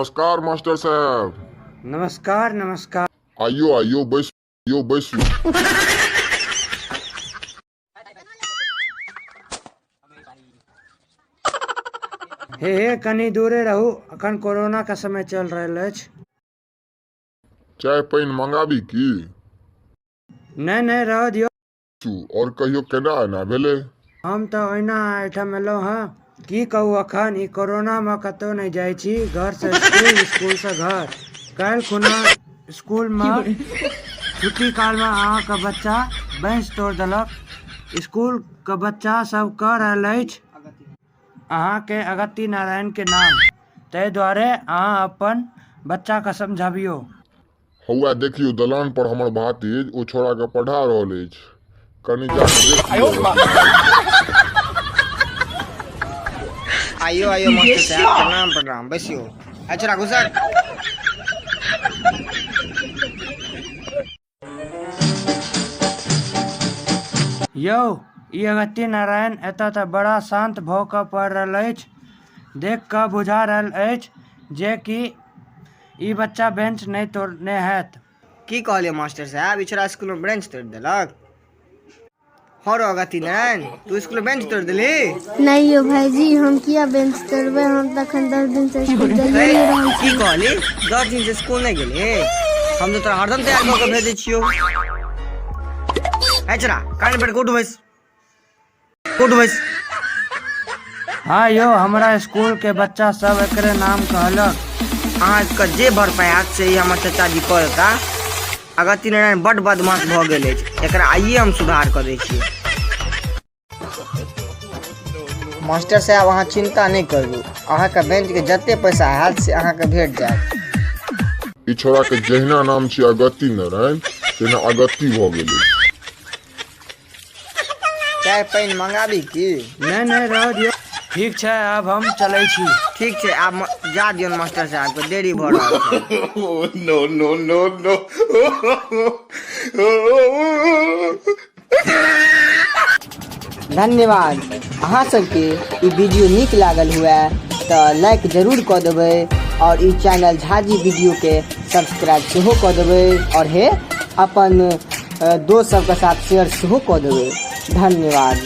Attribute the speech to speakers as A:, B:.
A: नमस्कार मास्टर साहब।
B: नमस्कार नमस्कार।
A: आइयो आइयो, बैस यो बैसू।
B: हे हे, कनी दूरे रहू, अखन कोरोना के समय चल रहल अछि।
A: चाय पानि मंगाबी की?
B: नहि नहि, रहऽ दियौ।
A: और कहियो केना एना भेलै?
B: हम तऽ ओहिना एहिठाम एलहुँ हँ। की कहू, अखन ई कोरोनामे कतहु नहि जाइ छी, घरसँ स्कूल, स्कूलसँ घर। काल्हि खुना स्कूलमे छुट्टी कालमे अहाँके बच्चा बेंच तोड़ि देलक। स्कूलके बच्चा सब कऽ रहल अछि अहाँके अगत्ती नारायणके नाम, ताहि दुआरे अहाँ अपन बच्चाके समझाबियौ।
A: हौआ देखियौ, दलान पर हमर भातिज ओ छोड़ा के पढ़ा रहल अछि, कनि जा के देख लियौ।
C: आइयो आइयो मास्टर साहब, प्रणाम प्रणाम, बैसियो। अच्छा घुसक।
B: यौ, ई अगत्ती नारायण एतऽ तऽ बड़ा शान्त भऽ कऽ पढ़ि रहल अछि। देख कऽ बुझा रहल अछि जे कि ई बच्चा बेंच नहि तोड़ने हैत।
C: की कहलियै मास्टर साहब, ई छोड़ा स्कूल में बेंच तोड़ि देलक? हौ रौ अगत्ती नारायण, तू स्कूल में बेंच तोड़ि देलही?
D: नहि यौ भाईजी, हम किया बेंच तोड़बै? हम तऽ एखन 10 दिन से स्कूल जाइए नहि रहल
C: छी। की कहली, 10 दिन से स्कूल नहि गेलही? हम तऽ तोरा हरदम तैयार कऽ के भेजै छियौ। ऐ छोड़ा, कान पर उठ बैस, उठ बैस।
B: हाँ यौ, हमरा स्कूल के बच्चा सब एकरे नाम कहलक।
C: अहाँके जे भरपाई हैत से ई हमर चाचाजी कऽ देता। अगत्ती नारायण बड्ड बदमाश भऽ गेल अछि, एकरा आइए हम सुधार कऽ दै छियै। मास्टर साहब, अहाँ चिन्ता नहि करू, अहाँके बेंचके जते पैसा हैत से अहाँके भेट जायत।
A: ई छोड़ा के जहिना नाम छी अगत्ती नारायण, तहिना अगत्ती भऽ गेल अछि।
C: चाय पानि मंगाबी की?
B: नहि नहि, रहऽ दियौ। ठीक छै, आब हम चलै छी।
C: ठीक छै, आब जा दियौन मास्टर साहबके, देरी भऽ रहल छै।
A: No no no no.
C: धन्यवाद। अहाँ सबके ई वीडियो नीक लागल हुए तऽ लाइक जरूर कऽ देबै आओर ई चैनल झाजी वीडियोके सब्सक्राइब सेहो कऽ देबै, आओर हे अपन दोस्त सबके साथ शेयर सेहो कऽ देबै। धन्यवाद।